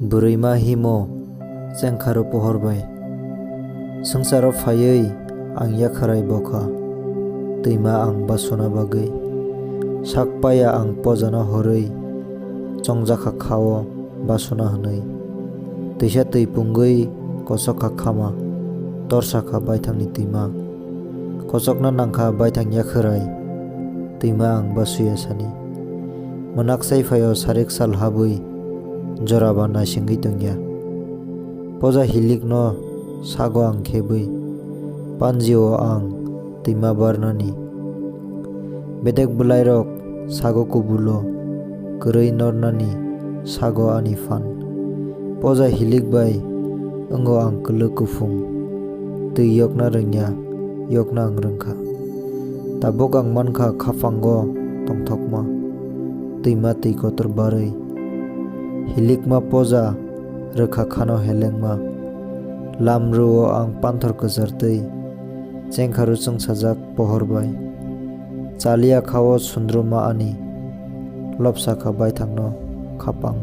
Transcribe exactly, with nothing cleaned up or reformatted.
Bwrwima himo chengkharu pohor bai. Swngcharo phaiwi ang yakhwrai bokha twima ang basuna bagwi. Sak paya ang pojano horwi chongjakha kha-o basuna hwnwi. Twisa twi pungwi kochokha khama, torsakha baithangni twima. Kochokna nangkha baithang yakhwrai, twima ang basuya sani. Mwnak sai phaio sarik sal habwi joraba naisingwi tongya. Poja hilikno sago ang khebwi, panjio ang twima barnani. Bedek bwlairok sago kubulo kwrwi nornani sago ani phan. Poja hilik bai wngo ang kwlwk kuphung, twi yokna rwngya, yokna ang rwngkha. Tabuk ang mankha khaphango tongthokma, twima twi kotor barwi. Hilikma poja rwkha khano helengma, lamrwo ang panthor kwchar twi, chengkharu chwngsajak pohor bai. Chaliya kha-o sundruma ani, lobsa kha baithangno khapang.